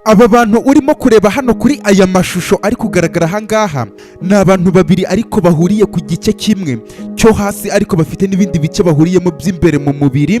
Aba bantu urimo kureba hano kuri aya mashusho ari kugaragara ahangaha ni abantu babiri, ariko bahuriye ku gice kimwe cyo hasi, ariko bafite n'ibindi bice bahuriyemo by'imbere mu mubiri.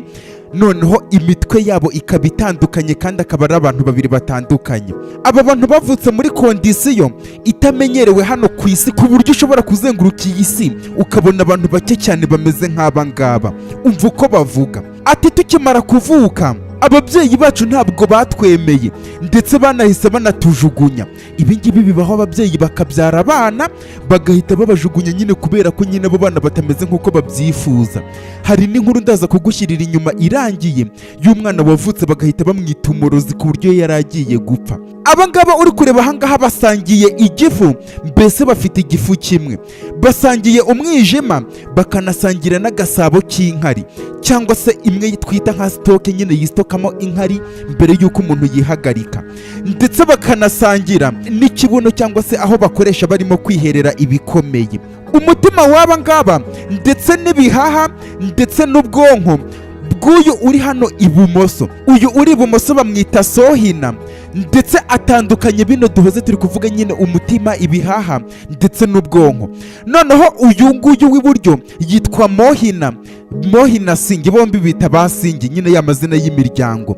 Noneho imitwe yabo ikaba itandukanye, kandi akaba ari abantu babiri batandukanye. Aba bantu bavutse muri condition itamenyerewe hano ku isi, ku buryo ushobora kuzenguruka iyi si ukabona abantu bake cyane bameze nk'aba ngaba. Umva uko bavuga, ati: "Tukimara kuvuka, ababyeyi bacu ntabwo batwemeye, ndetse banahise banatujugunya." Ibi ngibi bibaho, ababyeyi bakabyara abana bagahita babajugunya nyine, kubera ko nyine abo bana batameze nk'uko babyifuza. Hari n'inkuru ndaza kugushyirira inyuma irangiye y'umwana wavutse bagahita bamwita umurozi, ku buryo yari agiye gupfa. Aba ngaba uri kureba ahangaha basangiye igifu, mbese bafite igifu kimwe, basangiye umwijima, bakanasangira n'agasabo k'inkari, cyangwa se imwe twita nka stock nyine yistokamo inkari mbere y'uko umuntu yihagarika, ndetse bakanasangira n'ikibuno, cyangwa se aho bakoresha barimo kwiherera ibikomeye. Umutima w'aba ngaba ndetse n'ibihaha ndetse n'ubwonko bw'uyu uri hano ibumoso, uyu uri ibumoso bamwita Sohina, ndetse atandukanye bino duhoze turi kuvuga nyine, umutima, ibihaha ndetse n'ubwonko. Noneho uyu nguyu w'iburyo yitwa Mohina, Mohina Singi. Bombi bita ba Singi nyine, ya mazina y'imiryango.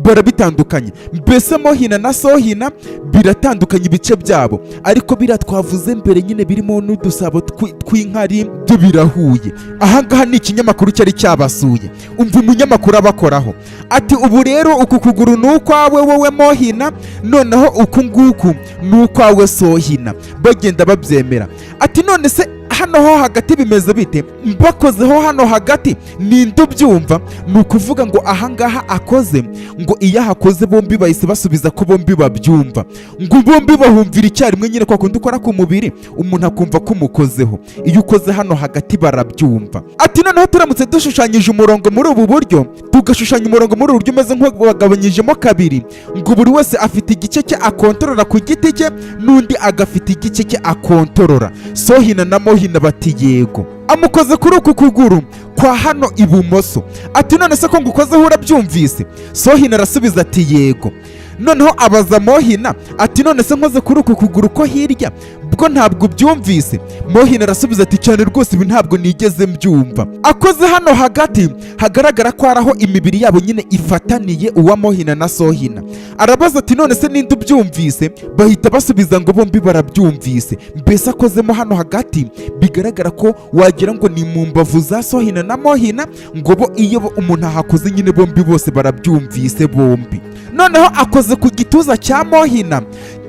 Barabitandukanye, mbese Mohina na Sohina biratandukanye ibice byabo, ariko biriya twavuze mbere nyine birimo n'udusabo tw'inkari byo birahuye. Ahangaha ni ikinyamakuru cyari cyabasuye. Umva umunyamakuru abakoraho, ati: "Ubu rero uku kuguru ni ukwawe wowe Mohina, noneho uku nguku ni ukwawe Sohina." Bagenda babyemera. Ati: "None se hano ho hagati bimeze bite? Mbakozeho hano hagati, ninde ubyumva?" Ni ukuvuga ngo ahangaha akoze, ngo iyo ahakoze bombi bahise basubiza ko bombi babyumva, ngo bombi bahumvira icyarimwe nyine. Kwa kundi ukora ku mubiri umuntu akumva ko umukozeho, iyo ukoze hano hagati barabyumva. Ati: "Noneho turamutse dushushanyije umurongo muri ubu buryo, tugashushanya umurongo muri ubu buryo umeze nk'uwagabanyijemo kabiri, ngo buri wese afite igice cye akontorora ku giti cye, n'undi agafite igice cye akontorora." Sohina na Mohina bati: "Yego." Amukoze kuri uku kuguru kwa hano ibumoso, ati: "None se ko ngukozeho urabyumvise?" Sohina arasubiza ati: "Yego." Noneho abaza Mohina ati: "None se nkoze kuri uku kuguru ko hirya, bwo ntabwo ubyumvise?" Mohina arasubiza ati: "Cyane rwose, ibi ntabwo nigeze mbyumva." Akoze hano hagati hagaragara ko ari aho imibiri yabo nyine ifataniye, uwa Mohina na Sohina, arabaza ati: "None se ninde ubyumvise?" Bahita basubiza ngo bombi barabyumvise. Mbese akozemo hano hagati, bigaragara ko wagira ngo ni mu mbavu za Sohina na Mohina, ngo bo iyo umuntu ahakoze nyine bombi bose barabyumvise bombi. Noneho akoze ku gituza cya Mohina,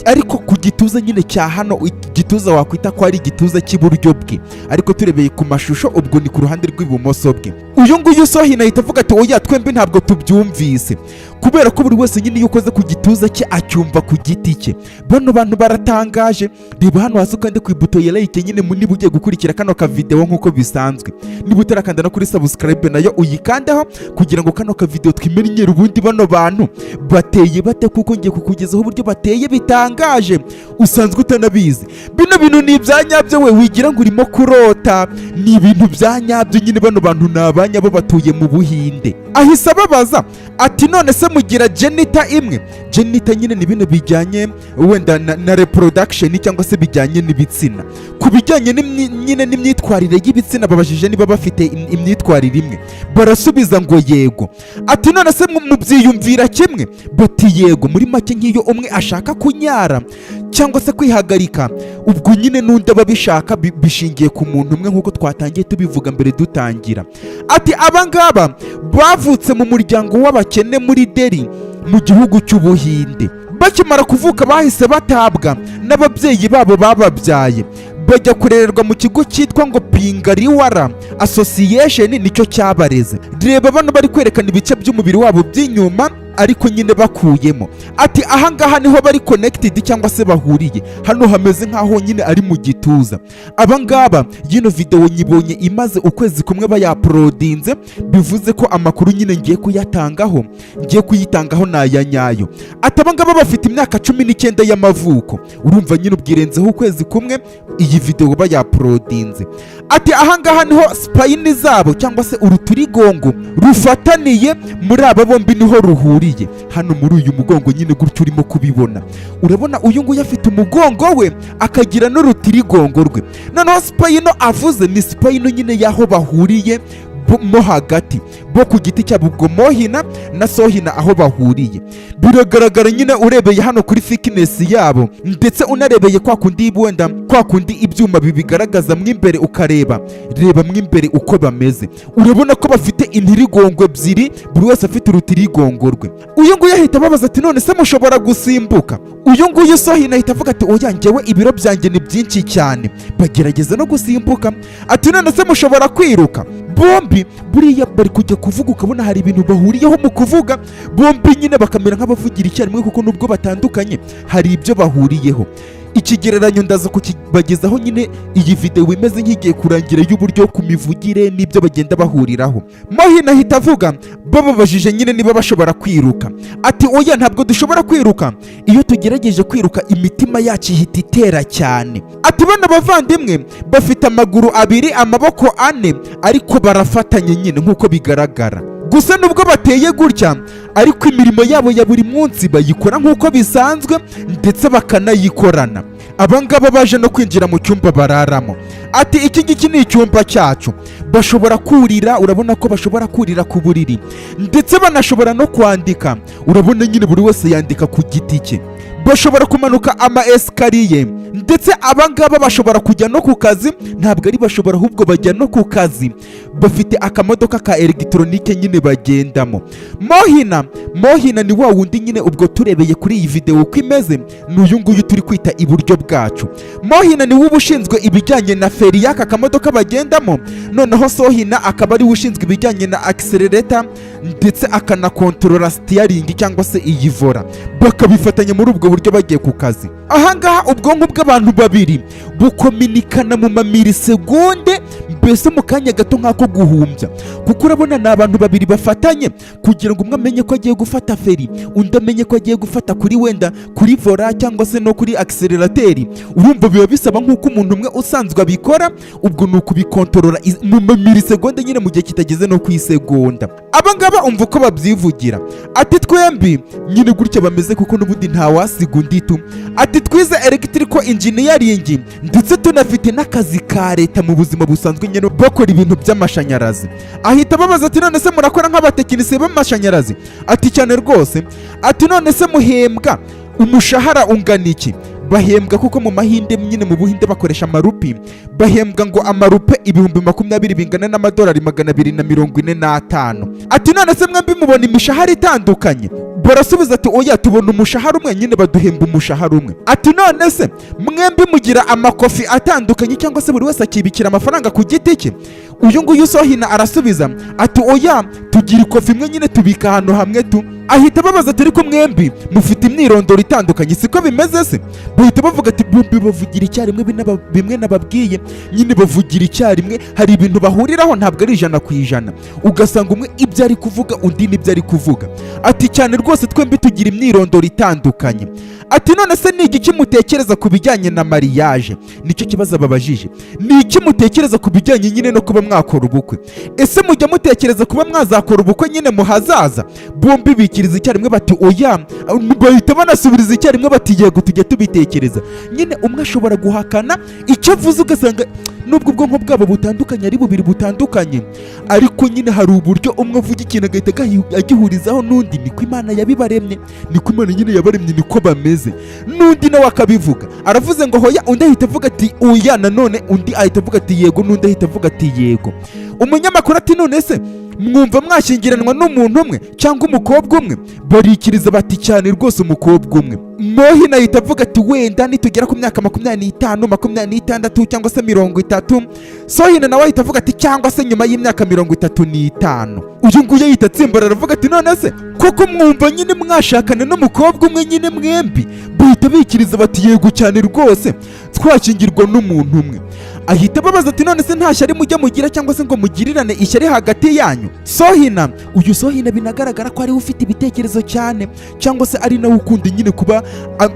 ariko ku gituza nyine cya hano, igituza wakwita ko ari igituza cy'iburyo bwe, ariko turebeye ku mashusho ubwo ni ku ruhande rw'ibumoso bwe. Uyu nguyu Sohina ahita avuga ati: "Oya, twembi ntabwo tubyumvise," kubera ko buri wese nyine iyo ukoze ku gituza cye acyumva ku giti cye. Bano bantu baratangaje. Reba hano hasi, ukande ku ibuto ya like nyine niba ugiye gukurikira kano kavidewo nk'uko bisanzwe. Niba utarakanda no kuri subscribe, nayo uyikandeho, kugira ngo kano kavidewo twimenyere ubundi bano bantu bateye bate, kuko ngiye kukugezaho uburyo bateye bitangaje usanzwe utanabizi. Bino bintu ni ibya nyabyo, we wigira ngo urimo kurota, ni ibintu bya nyabyo nyine. Bano bantu ni abanyabo, batuye mu Buhinde. Ahise ababaza ati: "None se mugira genital imwe?" Genital nyine ni bino bijyanye wenda na reproduction, cyangwa se bijyanye n'ibitsina, ku bijyanye nyine n'imyitwarire y'ibitsina. Babajije niba bafite imyitwarire imwe, barasubiza ngo yego. Ati: "None se mubyiyumvira kimwe?" Bati: "Yego." Muri make, nk'iyo umwe ashaka kunyara cyangwa se kwihagarika, ubwo nyine n'undi aba abishaka, bishingiye ku muntu umwe, nk'uko twatangiye tubivuga mbere dutangira. Ati: "Aba ngaba bavutse mu muryango w'abakene muri Delhi mu gihugu cy'Ubuhinde. Bakimara kuvuka bahise batabwa n'ababyeyi babo bababyaye, bajya kurererwa mu kigo cyitwa ngo Pingaliwara Association, nicyo cyabareze." Reba bano bari kwerekana ibice by'umubiri wabo by'inyuma, ariko nyine bakuyemo. Ati: "Ahangaha niho bari connected, cyangwa se bahuriye, hano hameze nk'aho nyine ari mu gituza." Abangaba yino videwo nyibonye imaze ukwezi kumwe bayauploadinze, bivuze ko amakuru nyine ngiye kuyatangaho, ngiye kuyitangaho ni aya nyayo. Ati: "Abangaba bafite imyaka 19 y'amavuko." Urumva nyine ubwirenzeho ukwezi kumwe iyi videwo bayauploadinze. Ati: "Ahangaha niho spine zabo, cyangwa se uruturigongo rufataniye muri aba bombi, niho ruhuriye." bahuriye hano muri uyu mugongo nyine gutyo urimo kubibona. Urabona uyu nguyu afite umugongo we, akagira n'urutirigongo rwe. Noneho spinal avuze ni spinal nyine y'aho bahuriye mo hagati bo ku giti cyabo, ubwo Mohina na Sohina aho bahuriye biragaragara nyine. Urebeye hano kuri thickness yabo, ndetse unarebeye kwa kundi wenda kwa kundi ibyuma bibigaragaza mo imbere, ukareba reba mo imbere uko bameze, urabona ko bafite intirigongo ebyiri, buri wese afite urutirigongo rwe. Uyu nguyu ahita ababaza ati: "None se mushobora gusimbuka?" Uyu nguyu Sohina ahita avuga ati: "Oya, njyewe ibiro byanjye ni byinshi cyane." Bagerageza no gusimbuka. Ati: "None se mushobora kwiruka?" Bombi buriya bari kujya kuvuga, ukabona hari ibintu bahuriyeho mu kuvuga bombi nyine, bakamera nk'abavugira icyarimwe, kuko nubwo batandukanye hari ibyo bahuriyeho. Ikigereranyo ndaza kukibagezaho nyine iyi videwo imeze nk'igiye kurangira, y'uburyo ku mivugire n'ibyo bagenda bahuriraho. Mohina ahita avuga, bababajije nyine niba bashobora kwiruka, ati: "Oya, ntabwo dushobora kwiruka. Iyo tugerageje kwiruka imitima yacu ihita itera cyane." Ati: "Bano bavandimwe bafite amaguru abiri, amaboko ane, ariko barafatanye nyine nk'uko bigaragara. Gusa nubwo bateye gutya, ariko imirimo yabo ya buri munsi bayikora nk'uko bisanzwe, ndetse bakanayikorana." Abangaba baje no kwinjira mu cyumba bararamo. Ati: "Iki ngiki ni icyumba cyacu." Bashobora kurira, urabona ko bashobora kurira ku buriri, ndetse banashobora no kwandika. Urabona nyine buri wese yandika ku giti cye. Bashobora kumanuka ama escalier, ndetse abangaba bashobora kujya no ku kazi. Ntabwo ari bashobora, ahubwo bajya no ku kazi. Bafite akamodoka ka elegitoronike nyine bagendamo. Mohina ni wa wundi nyine, ubwo turebeye kuri iyi videwo uko imeze, ni uyu nguyu turi kwita iburyo bwacu. Mohina ni we uba ushinzwe ibijyanye na feri y'aka kamodoka bagendamo, noneho Sohina akaba ari we ushinzwe ibijyanye na accélérateur, ndetse akanakontorora steering cyangwa se iyi volant, bakabifatanya muri ubwo buryo bagiye ku kazi. Ahangaha ubwonko bw'abantu babiri bukominikana mu mamilisegonde, mbese mu kanya gato nk'ako guhumbya, kuko urabona ni abantu babiri bafatanye kugira ngo umwe amenye ko agiye gufata feri, undi amenye ko agiye gufata kuri wenda kuri volant cyangwa se no kuri accélérateur. Urumva biba bisaba nk'uko umuntu umwe usanzwe abikora, ubwo ni ukubikontorora mu mamilisegonde nyine, mu gihe kitageze no ku isegonda. Aba ngaba umva uko babyivugira, ati: "Twembi nyine gutya bameze, kuko n'ubundi ntawasiga undi tu." Ati: "Twize electrical engineering, ndetse tunafite n'akazi ka leta mu buzima busanzwe." Nyine bakora ibintu by'amashanyarazi. Ahita ababaza ati: "None se murakora nk'abatekinisiye b'amashanyarazi?" Ati: "Cyane rwose." Ati: "None se muhembwa umushahara ungana iki?" Bahembwa, kuko mu Mahinde nyine, mu Buhinde bakoresha amarupi, bahembwa ngo amarupe 20,000, bingana n'amadolari 245. Ati: "None se mwembi mubona imishahara itandukanye?" Barasubiza ati: "Oya, tubona umushahara umwe nyine, baduhemba umushahara umwe." Ati: "None se mwembi mugira amakofi atandukanye, cyangwa se buri wese akibikira amafaranga ku giti cye?" Uyu nguyu Sohina arasubiza ati: "Oya, tugira ikofi imwe nyine, tubika ahantu hamwe tu." Ahita ababaza ati: "Ariko mwembi mufite imyirondoro itandukanye, siko bimeze se?" Bahita bavuga ati, bombi bavugira icyarimwe, bimwe nababwiye nyine, bavugira icyarimwe. Hari ibintu bahuriraho, ntabwo ari 100%, ugasanga umwe ibyo ari kuvuga undi n'ibyo ari kuvuga. Ati: "Cyane rwose, twembi tugira imyirondoro itandukanye." Ati: "None se ni igiki mutekereza ku bijyanye na mariage?" Nicyo kibazo ababajije. Ni iki mutekereza ku bijyanye nyine no kuba mwakora ubukwe? Ese mujya mutekereza kuba mwazakora ubukwe nyine mu hazaza? Bombi bikiriza icyarimwe bati: "Oya." Bahita banasubiriza icyarimwe bati: "Yego, tujya tubitekereza." Nyine umwe ashobora guhakana icyo avuze, ugasanga nubwo ubwonko bwabo butandukanye, ari bubiri butandukanye, ariko nyine hari uburyo umwe avuga ikintu agahita agihurizaho n'undi. Niko Imana yabibaremye, niko Imana nyine yabaremye, niko bameze. N'undi nawe akabivuga, aravuze ngo hoya, undi ahita avuga ati oya nanone, undi ahita avuga ati yego, n'undi ahita avuga ati yego. Umunyamakuru ati: "None se mwumva mwashyingiranwa n'umuntu umwe cyangwa umukobwa umwe?" Barikiriza bati: "Cyane rwose, umukobwa umwe." Mohina ahita avuga ati: "Wenda nitugera ku myaka 25, 26 cyangwa se 30." Sohina nawe ahita avuga ati: "Cyangwa se nyuma y'imyaka 35." Uyu nguyu ahita atsimbara, aravuga ati: "None se koko mwumva nyine mwashakana n'umukobwa umwe nyine mwembi?" Bahita bikiriza bati: "Yego, cyane rwose, twashyingirwa n'umuntu umwe." Ahita ababaza ati: "None se nta shyari mujya mugira, cyangwa se ngo mugirirane ishyari hagati yanyu?" Sohina, uyu Sohina binagaragara ko ariwe ufite ibitekerezo cyane, cyangwa se ari nawe ukunda nyine kuba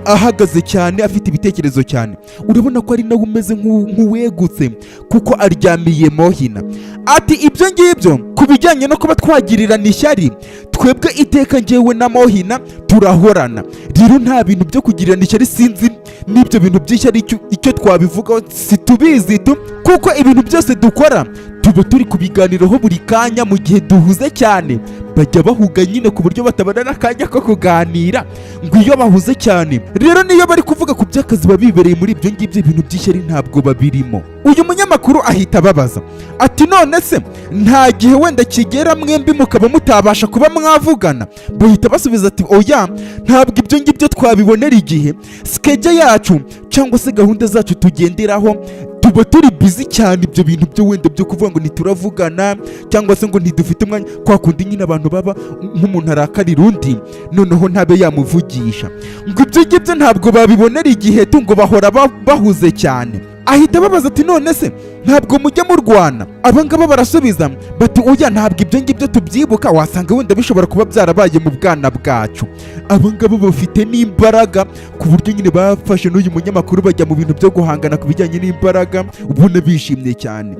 ahagaze cyane, afite ibitekerezo cyane. Urabona ko ari nawe umeze nk'uwegutse kuko aryamiye Mohina. Ati: "Ibyo ngibyo ku bijyanye no kuba twagirirana ishyari, twebwe ntabwo tujya tugirirana ishyari, kuko Twebwe iteka njyewe na Mohina turahorana, rero nta bintu byo kugirirana ishyari. Sinzi n'ibyo bintu by'ishyari icyo twabivugaho, situbizi tu, kuko ibintu byose dukora tuba turi kubiganiraho buri kanya. Mu gihe duhuze cyane, bajya bahuga nyine ku buryo batabona n'akanya ko kuganira. Ngo iyo bahuze cyane rero, niyo bari kuvuga ku by'akazi, baba bibereye muri ibyo ngibyo, ibintu by'ishyari ntabwo babirimo. Uyu munyamakuru ahita ababaza ati: "None se nta gihe wenda kigera mwembi mukaba mutabasha kuba mwavugana?" Bahita basubiza ati: "Oya, ntabwo ibyo ngibyo twabibonera igihe. Schedule yacu cyangwa se gahunda zacu tugenderaho, tuba turi busy cyane. Ibyo bintu byo wenda byo kuvuga ngo ntituravugana cyangwa se ngo ntidufite umwanya, kwa kundi nyine abantu baba nk'umuntu arakarira undi noneho ntabe yamuvugisha, ngo ibyo ngibyo ntabwo babibonera igihe tu, ngo bahora bahuze cyane." Ahita ababaza ati: "None se ntabwo mujya murwana?" Aba ngaba barasubiza bati: "Oya, ntabwo ibyo ngibyo tubyibuka, wasanga wenda bishobora kuba byarabaye mu bwana bwacu." Aba ngaba bafite n'imbaraga, ku buryo nyine bafashe n'uyu munyamakuru bajya mu bintu byo guhangana ku bijyanye n'imbaraga, ubona bishimye cyane.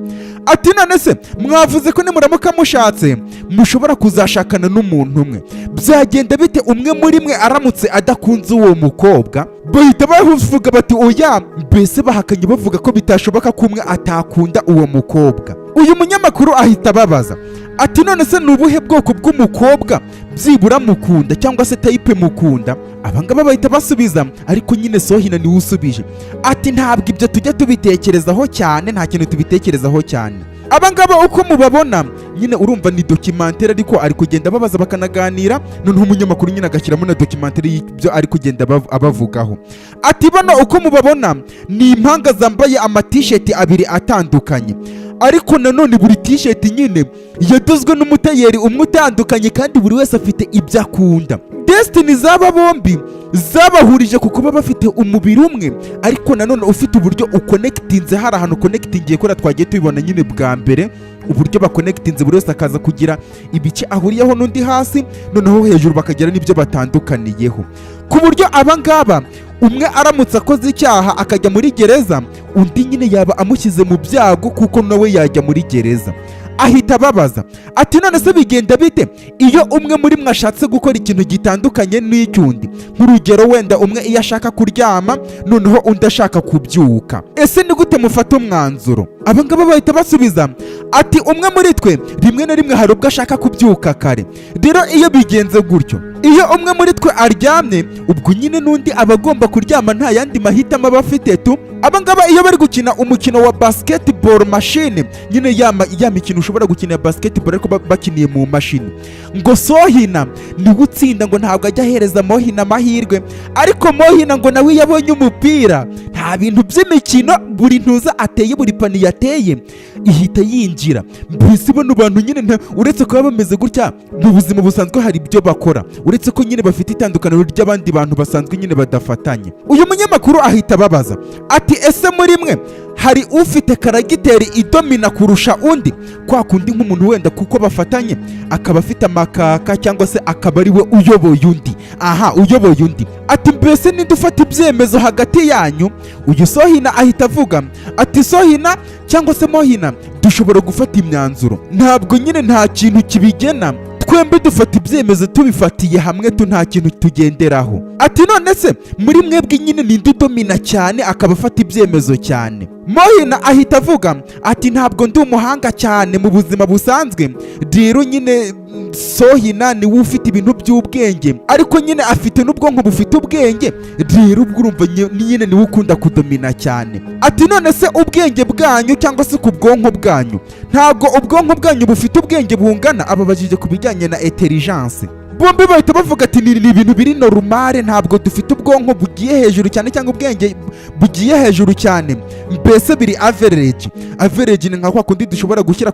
Ati: "None se mwavuze ko nimuramuka mushatse mushobora kuzashakana n'umuntu umwe, byagenda bite umwe muri mwe aramutse adakunze uwo mukobwa?" Bahita bavuga bati: "Oya." Mbese bahakanye bavuga ko bitashoboka ko umwe atakunda uwo mukobwa. Uyu munyamakuru ahita ababaza ati: "None se ni ubuhe bwoko bw'umukobwa byibura mukunda, cyangwa se type mukunda?" Abangaba bahita basubiza, ariko nyine Sohina niwe usubije ati: "Ntabwo ibyo tujya tubitekerezaho cyane, nta kintu tubitekerezaho cyane." Abangaba uko mubabona nyine, urumva ni documentaire, ariko ari kugenda babaza bakanaganira, noneho umunyamakuru nyine agashyiramo na documentaire y'ibyo ari kugenda abavugaho. Ati: "Bano uko mubabona ni impanga zambaye amatisheti abiri atandukanye, ariko nanone buri tisheti nyine yadozwe n'umutayeri umwe utandukanye, kandi buri wese afite ibyo akunda. Destiny z'aba bombi zabahurije ku kuba bafite umubiri umwe, ariko nanone ufite uburyo uconnectinze, hari ahantu uconnectingiye." Kuriya twagiye tubibona nyine bwa mbere, uburyo baconnectinze, buri wese akaza kugira ibice ahuriyeho n'undi hasi, noneho hejuru bakagira n'ibyo batandukaniyeho, ku buryo aba ngaba umwe aramutse akoze icyaha akajya muri gereza, undi nyine yaba amushyize mu byago, kuko nawe yajya muri gereza. Ahita ababaza ati: "None se bigenda bite iyo umwe muri mwe ashatse gukora ikintu gitandukanye n'icy'undi? Nk'urugero, wenda umwe iyo ashaka kuryama noneho undi ashaka kubyuka, ese ni gute mufata umwanzuro?" Aba ngaba bahita basubiza ati: "Umwe muri twe rimwe na rimwe hari ubwo ashaka kubyuka kare. Rero iyo bigenze gutyo, iyo umwe muri twe aryamye, ubwo nyine n'undi aba agomba kuryama, nta yandi mahitamo aba afite tu." Aba ngaba iyo bari gukina umukino wa basketball machine nyine, ya mikino ushobora gukina ya basketball ariko bakiniye mu mashini, ngo Sohina niwe utsinda, ngo ntabwo ajya ahereza Mohina amahirwe. Ariko Mohina ngo nawe iyo abonye umupira, nta bintu by'imikino, buri ntuza ateye, buri panier yateye ihita yinjira. Mbese bano bantu nyine uretse kuba bameze gutya mu buzima busanzwe, hari ibyo bakora, uretse ko nyine bafite itandukaniro ry'abandi bantu basanzwe nyine badafatanye. Uyu munyamakuru ahita ababaza ati: "Ese muri mwe hari ufite caractère idomina kurusha undi, kwa kundi nk'umuntu wenda kuko bafatanye akaba afite amakaka, cyangwa se akaba ari we uyoboye undi?" Aha uyoboye undi, ati: "Mbese ninde ufata ibyemezo hagati yanyu?" Uyu Sohina ahita avuga ati: "Sohina cyangwa se Mohina dushobora gufata imyanzuro, ntabwo nyine nta kintu kibigena, twembi dufata ibyemezo tubifatiye hamwe tu, nta kintu tugenderaho." Ati: "None se muri mwebwe nyine ninde udomina cyane, akaba afata ibyemezo cyane?" Mohina ahita avuga ati: "Ntabwo ndi umuhanga cyane mu buzima busanzwe, rero nyine Sohina niwe ufite ibintu by'ubwenge, ariko nyine afite n'ubwonko bufite ubwenge, rero ubwo urumva nyine niwe ukunda kudomina cyane." Ati: "None se ubwenge bwanyu cyangwa se ku bwonko bwanyu, ntabwo ubwonko bwanyu bufite ubwenge bungana?" Ababajije ku bijyanye na intelligence. Bombi bahita bavuga ati: Ni ibintu biri normal, ntabwo dufite ubwonko bugiye hejuru cyane cyangwa ubwenge bugiye hejuru cyane, mbese biri average." Average ni nka kwa kundi dushobora gushyira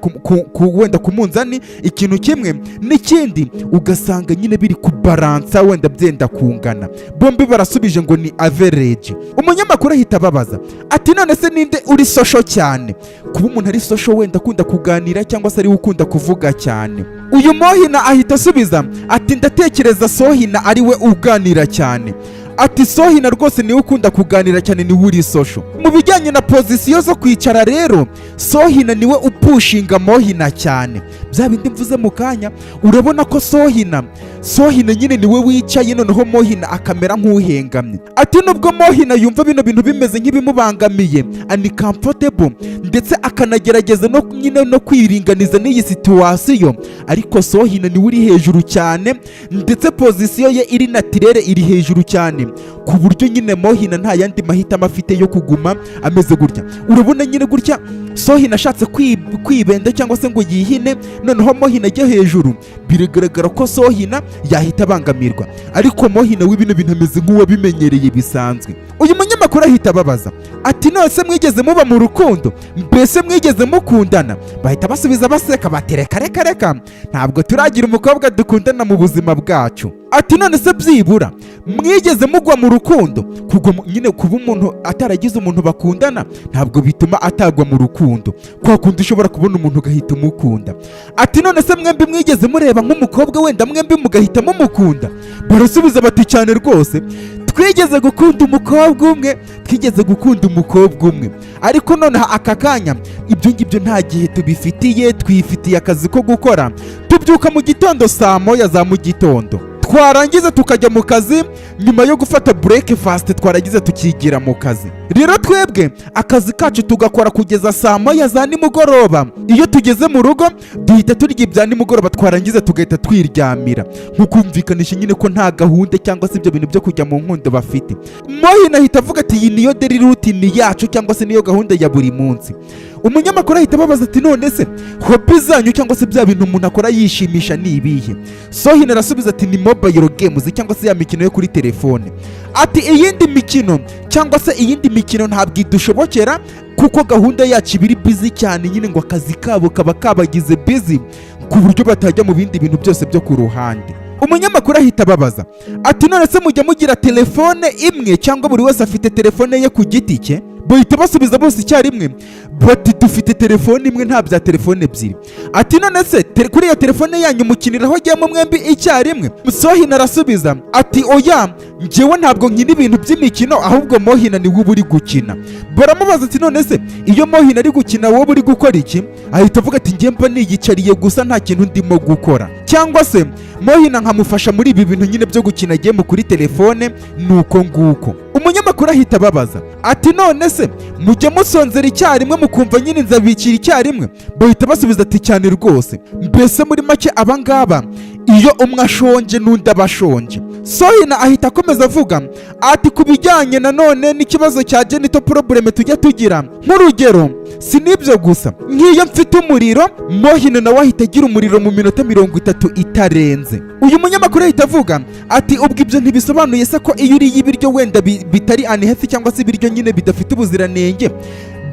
wenda ku munzani ikintu kimwe n'ikindi, ugasanga nyine biri kubaransa, wenda byenda kungana. Bombi barasubije ngo ni average. Umunyamakuru ahita ababaza ati: "None se ninde uri social cyane, kuba umuntu ari social, wenda akunda kuganira cyangwa se ariwe ukunda kuvuga cyane?" Uyu Mohina ahita asubiza ati: "Ndatekereza Sohina ari we uganira cyane." Ati Sohina rwose niwe ukunda kuganira cyane, niwe uri social. Mu bijyanye na position zo kwicara rero, Sohina niwe upushinga Mohina cyane. Bya bindi mvuze mu kanya, urabona ko Sohina nyine niwe wicaye, noneho Mohina akamera nk'uhengamye. Ati nubwo Mohina yumva bino bintu bimeze nk'ibimubangamiye, uncomfortable, ndetse akanagerageza no nyine no kwiringaniza n'iyi situation, ariko Sohina niwe uri hejuru cyane, ndetse position ye iri naturelle, iri hejuru cyane, ku buryo nyine Mohina nta yandi mahitamo afite yo kuguma ameze gutya. Urabona nyine gutya Sohina ashatse kwibenda cyangwa se ngo yihine, noneho Mohina ajya hejuru, biragaragara ko Sohina yahita abangamirwa. Ariko Mohina we bino bintu ameze nk'uwabimenyereye bisanzwe. Uyu munyamakuru ahita ababaza ati: "None mwigeze muba mu rukundo? Mbese mwigeze mukundana?" Bahita basubiza baseka bati: "Reka, reka, reka, ntabwo turagira umukobwa dukundana mu buzima bwacu." Ati: "None se byibura mwigeze mugwa mu rukundo?" Kugwa nyine, kuba umuntu ataragize umuntu bakundana ntabwo bituma atagwa mu rukundo, kwa kundi ushobora kubona umuntu ugahita umukunda. Ati: "None se mwembi mwigeze mureba nk'umukobwa wenda mwembi mugahita mumukunda?" Barasubiza bati: "Cyane rwose, twigeze gukunda umukobwa umwe, twigeze gukunda umukobwa umwe, ariko noneho aka kanya ibyo ngibyo nta gihe tubifitiye, twifitiye akazi ko gukora. Tubyuka mu gitondo saa 1 za mu gitondo, twarangiza tukajya mu kazi nyuma yo gufata breakfast, twarangiza tukigira mu kazi. Rero twebwe akazi kacu tugakora kugeza saa 1 za nimugoroba. Iyo tugeze mu rugo duhita turya ibya nimugoroba, twarangiza tugahita twiryamira." Nko kumvikanisha nyine ko nta gahunda cyangwa se ibyo bintu byo kujya mu nkundo bafite. Mohina ahita avuga ati: "Iyi niyo daily routine yacu, cyangwa se niyo gahunda ya buri munsi." Umunyamakuru ahita ababaza ati: "None se hobby zanyu, cyangwa se bya bintu umuntu akora yishimisha, ni ibihe?" Sohina arasubiza ati: "Ni mobile games, cyangwa se ya mikino yo kuri telefone." Ati: "Iyindi mikino cyangwa se iyindi mikino ntabwo idushobokera, kuko gahunda yacu iba iri busy cyane." Nyine ngo akazi kabo kaba kabagize busy ku buryo batajya mu bindi bintu byose byo ku ruhande. Umunyamakuru ahita ababaza ati: "None se mujya mugira telefone imwe, cyangwa buri wese afite telefone ye ku giti cye?" Bahita basubiza bose icyarimwe bati: "Dufite telefone imwe, nta bya telefone ebyiri." Ati: "None se kuri iyo telefone yanyu mukiniraho game mwembi icyarimwe?" Sohina arasubiza ati: "Oya, njyewe ntabwo nkina ibintu by'imikino, ahubwo Mohina niwe uba uri gukina." Baramubaza ati: "None se iyo Mohina ari gukina, wowe uri gukora iki?" Ahita avuga ati: "Njye mba niyicariye gusa, nta kintu ndimo gukora, cyangwa se Mohina nkamufasha muri ibi bintu nyine byo gukina game kuri telefone." Nuko nguko. Umunyamakuru ahita ababaza ati: "None se mujya musonzera icyarimwe, mukumva nyine nzabikira icyarimwe?" Bahita basubiza ati: "Cyane rwose." Mbese muri make abangaba iyo umwe ashonje n'undi aba ashonje. Sohina ahita akomeza avuga ati: "Ku bijyanye nanone n'ikibazo cya genital problem tujya tugira, nk'urugero, si n'ibyo gusa, nk'iyo mfite umuriro, Mohina nawe ahita agira umuriro mu minota 30 itarenze." Uyu munyamakuru ahita avuga ati: "Ubwo ibyo ntibisobanuye se ko iyo uriye ibiryo wenda bitari unhealthy, cyangwa se ibiryo nyine bidafite ubuziranenge,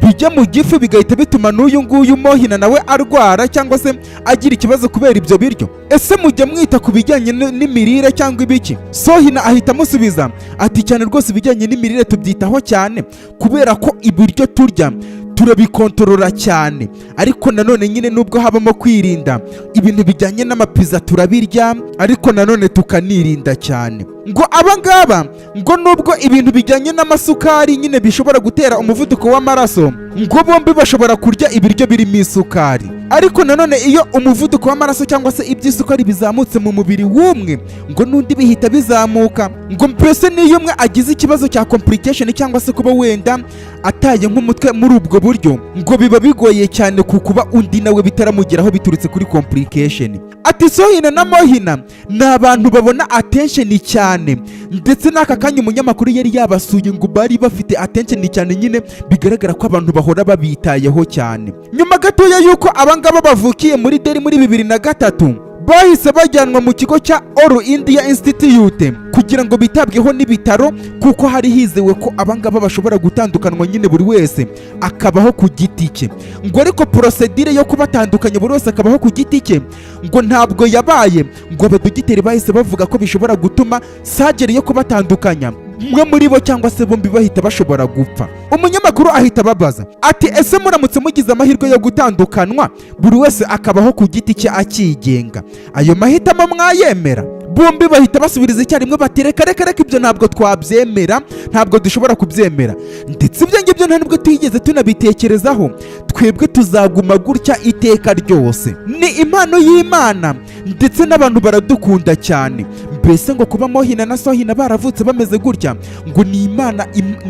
bijya mu gifu bigahita bituma n'uyu nguyu Mohina nawe arwara cyangwa se agira ikibazo kubera ibyo biryo? Ese mujya mwita ku bijyanye n'imirire cyangwa ibiki?" Sohina ahita amusubiza ati: "Cyane rwose, ibijyanye n'imirire tubyitaho cyane, kubera ko ibiryo turya turabikontorora cyane. Ariko nanone nyine nubwo habamo kwirinda, ibintu bijyanye n'amapiza turabirya, ariko nanone tukanirinda cyane." Ngo aba ngaba ngo nubwo ibintu bijyanye n'amasukari nyine bishobora gutera umuvuduko w'amaraso, ngo bombi bashobora kurya ibiryo birimo isukari, ariko nanone iyo umuvuduko w'amaraso cyangwa se iby'isukari bizamutse mu mubiri w'umwe, ngo n'undi bihita bizamuka. Ngo mbese n'iyo umwe agize ikibazo cya complication, cyangwa se kuba wenda ataye nk'umutwe muri ubwo buryo, ngo biba bigoye cyane ku kuba undi nawe bitaramugeraho biturutse kuri complication. Ati Sohina na Mohina ni abantu babona attention cyane, ndetse n'aka kanya umunyamakuru yari yabasuye ngo bari bafite attention cyane, nyine bigaragara ko abantu bahora babitayeho cyane. Nyuma gatoya y'uko abangaba bavukiye muri Delhi muri 2003, bahise bajyanwa mu kigo cya All India Institute kugira ngo bitabweho n'ibitaro, kuko hari hizewe ko abangaba bashobora gutandukanywa nyine, buri wese akabaho ku giti cye. Ngo ariko procedure yo kubatandukanya, buri wese akabaho ku giti cye, ngo ntabwo yabaye. Ngo abadogiteri bahise bavuga ko bishobora gutuma surgery yo kubatandukanya, umwe muri bo cyangwa se bombi bahita bashobora gupfa. Umunyamakuru ahita ababaza ati: "Ese muramutse mugize amahirwe yo gutandukanywa, buri wese akabaho ku giti cye akigenga, ayo mahitamo mwayemera?" Bombi bahita basubiriza icyarimwe bati: "Reka, reka, reka, ibyo ntabwo twabyemera, ntabwo dushobora kubyemera, ndetse ibyo ngibyo nta nubwo twigeze tunabitekerezaho. Twebwe tuzaguma gutya iteka ryose, ni impano y'Imana, ndetse n'abantu baradukunda cyane." Mbese ngo kuba Mohina na Sohina baravutse bameze gutya, ngo ni Imana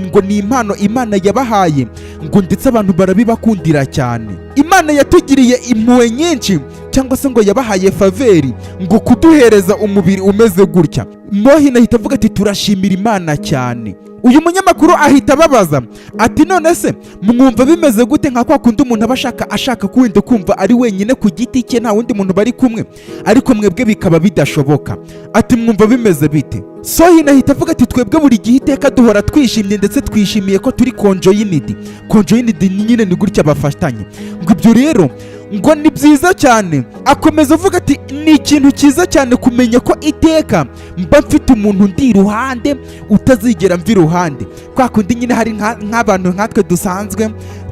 ngo ni impano Imana yabahaye, ngo ndetse abantu barabibakundira cyane. Imana yatugiriye impuhwe nyinshi, cyangwa se ngo yabahaye faveur ngo kuduhereza umubiri umeze gutya. Mohina ahita avuga ati: "Turashimira Imana cyane." Uyu munyamakuru ahita ababaza ati: "None se mwumva bimeze gute, nka kwa kundi umuntu aba ashaka wenda kumva ari wenyine ku giti cye, nta wundi muntu bari kumwe, ariko mwebwe bikaba bidashoboka?" Ati: "Mwumva bimeze bite?" Sohina ahita avuga ati: "Twebwe buri gihe iteka duhora twishimye, ndetse twishimiye ko turi conjoined." Conjoined nyine ni gutya bafatanye. Ngo ibyo rero ngo ni byiza cyane. Akomeza avuga ati: "Ni ikintu cyiza cyane kumenya ko iteka mba mfite umuntu ndi iruhande, utazigera mva iruhande." Kwa kundi nyine hari nk'abantu nkatwe dusanzwe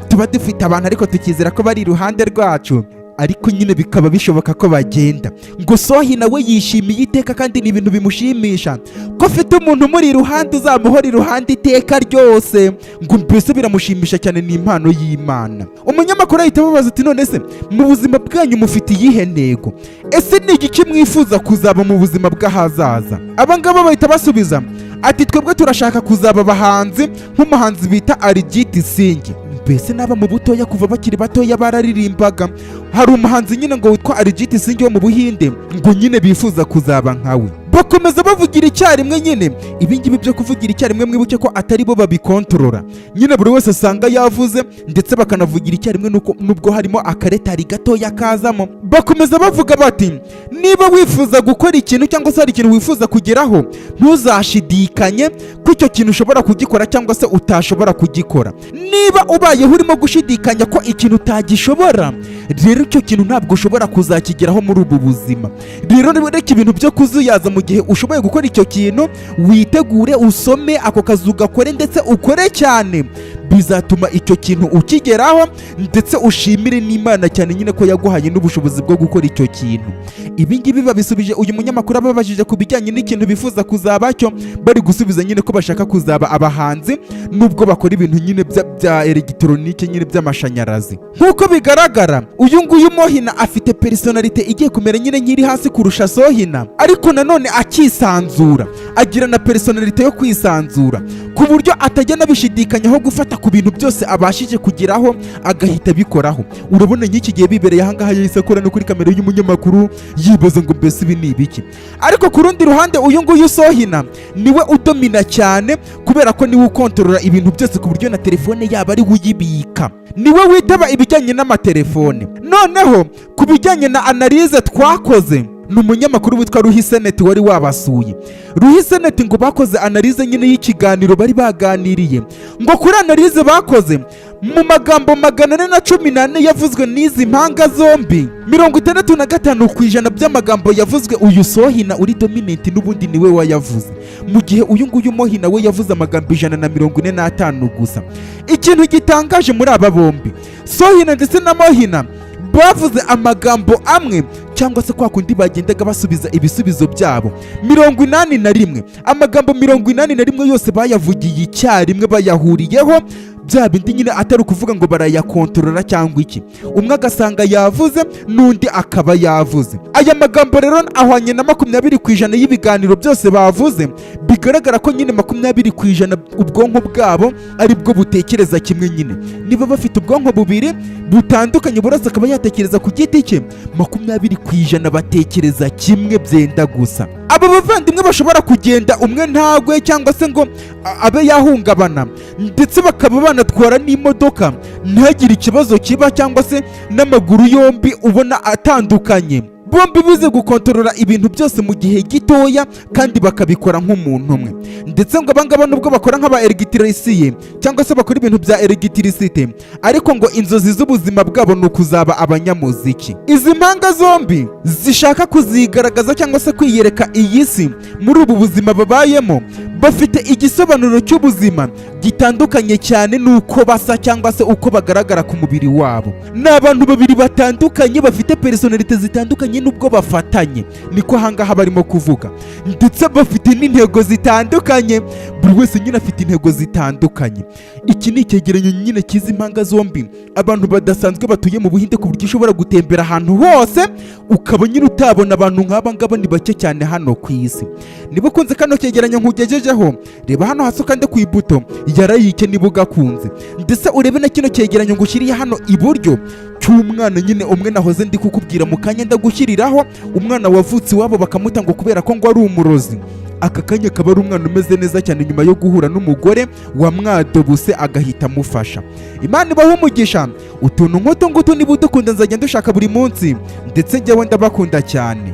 tuba dufite abantu, ariko tukizera ko bari iruhande rwacu, ariko nyine bikaba bishoboka ko bagenda. Ngo Sohi nawe yishimiye iteka, kandi ni ibintu bimushimisha ko afite umuntu umuri iruhande, uzamuhora iruhande iteka ryose. Ngo mbese biramushimisha cyane, ni impano y'Imana. Umunyamakuru ahita ababaza ati: "None se mu buzima bwanyu mufite iyihe ntego? Ese ni igiki mwifuza kuzaba mu buzima bw'ahazaza?" Aba ngaba bahita basubiza ati: "Twebwe turashaka kuzaba abahanzi nk'umuhanzi bita Arijit Singh." Mbese n'aba mu butoya, kuva bakiri batoya bararirimbaga. Hari umuhanzi nyine ngo witwa Arijit Singh wo mu Buhinde, ngo nyine bifuza kuzaba nkawe. Bakomeza bavugira icyarimwe nyine. Ibi ngibi byo kuvugira icyarimwe, mwibuke ko atari bo babikontorora nyine, buri wese asanga yavuze, ndetse bakanavugira icyarimwe nubwo harimo akaretard gatoya kazamo. Bakomeza bavuga bati: "Niba wifuza gukora ikintu, cyangwa se hari ikintu wifuza kugeraho, ntuzashidikanye ko icyo kintu ushobora kugikora cyangwa se utashobora kugikora. Niba ubayeho urimo gushidikanya ko ikintu utagishobora, rero icyo kintu ntabwo ushobora kuzakigeraho muri ubu buzima. Rero reka ibintu byo kuzuyaza. Mu gihe ushoboye gukora icyo kintu, witegure, usome, ako kazi ugakore, ndetse ukore cyane, bizatuma icyo kintu ukigeraho, ndetse ushimire n'Imana cyane nyine ko yaguhaye n'ubushobozi bwo gukora icyo kintu." Ibi ngibi babisubije uyu munyamakuru ababajije ku bijyanye n'ikintu bifuza kuzaba cyo. Bari gusubiza nyine ko bashaka kuzaba abahanzi, nubwo bakora ibintu nyine bya elegitoronike nyine, by'amashanyarazi. Nk'uko bigaragara, uyu nguyu Mohina afite personnalité igiye kumera nyine nk'iri hasi kurusha Sohina, ariko nanone akisanzura, agira na personnalité yo kwisanzura, ku buryo atajya anabishidikanyaho gufata ku bintu byose abashije kugeraho, agahita abikoraho. Urabona nk'iki gihe bibereye ahangaha, yahise akora no kuri kamera y'umunyamakuru, yibaza ngo: "Mbese ibi ni ibiki?" Ariko ku rundi ruhande, uyu nguyu Sohina niwe udomina cyane, kubera ko niwe ukontorora ibintu byose, ku buryo na telefone yaba ari we uyibika, niwe witaba ibijyanye n'amatelefone. Noneho ku bijyanye na analyse twakoze, ni umunyamakuru witwa Ruhiseneti wari wabasuye. Ruhiseneti ngo bakoze analyse nyine y'ikiganiro bari baganiriye. Ngo kuri analyse bakoze, mu magambo 414 yavuzwe n'izi mpanga zombi, 65% by'amagambo yavuzwe, uyu Sohina uri dominant n'ubundi niwe wayavuze, mu gihe uyu nguyu Mohina we yavuze amagambo 145 gusa. Ikintu gitangaje muri aba bombi, Sohina ndetse na Mohina, bavuze amagambo amwe, cyangwa se kwa kundi bagendaga basubiza ibisubizo byabo, 81, amagambo 81 yose bayavugiye icyarimwe, bayahuriyeho, bya bindi nyine atari ukuvuga ngo barayakontorora cyangwa iki, umwe agasanga yavuze n'undi akaba yavuze. Aya magambo rero ahwanye na 20% y'ibiganiro byose bavuze. Bigaragara ko nyine 20% ubwonko bwabo ari bwo butekereza kimwe nyine. Niba bafite ubwonko bubiri butandukanye, buri wese akaba yatekereza ku giti cye, 20% batekereza kimwe byenda gusa. Aba bavandimwe bashobora kugenda umwe ntagwe, cyangwa se ngo abe yahungabana, ndetse bakaba banatwara n'imodoka ntihagire ikibazo kiba, cyangwa se n'amaguru yombi ubona atandukanye, bombi bize gukontorora ibintu byose mu gihe gitoya, kandi bakabikora nk'umuntu umwe. Ndetse ngo abangaba, nubwo bakora nk'aba électricien, cyangwa se bakora ibintu bya électricité, ariko ngo inzozi z'ubuzima bwabo ni ukuzaba abanyamuziki. Izi mpanga zombi zishaka kuzigaragaza cyangwa se kwiyereka iyi si muri ubu buzima babayemo. Bafite igisobanuro cy'ubuzima gitandukanye cyane n'uko basa cyangwa se uko bagaragara ku mubiri wabo. Ni abantu babiri batandukanye, bafite personnalité zitandukanye n'ubwo bafatanye, niko ahangaha barimo kuvuga. Ndetse bafite n'intego zitandukanye, buri wese nyine afite intego zitandukanye. Iki ni icyegeranyo nyine cy'izi mpanga zombi, abantu badasanzwe batuye mu Buhinde, ku buryo ushobora gutembera ahantu hose ukaba nyine utabona abantu nk'aba ngaba, ni bake cyane hano ku isi. Niba ukunze kano cyegeranyo nkugejejeho, reba hano hasi ukande ku ibuto ya like niba ugakunze, ndetse urebe na kino cyegeranyo ngushyiriye hano iburyo cy'umwana nyine umwe nahoze ndi kukubwira mu kanya. Ndagushyiriraho umwana wavutse iwabo bakamuta ngo kubera ko ngo ari umurozi. Aka kanya akaba ari umwana umeze neza cyane nyuma yo guhura n'umugore wamwadobuse agahita amufasha. Imana ibahe umugisha. Utuntu nk'utu ngutu niba udukunda, nzajya ndushaka buri munsi, ndetse njyewe ndabakunda cyane.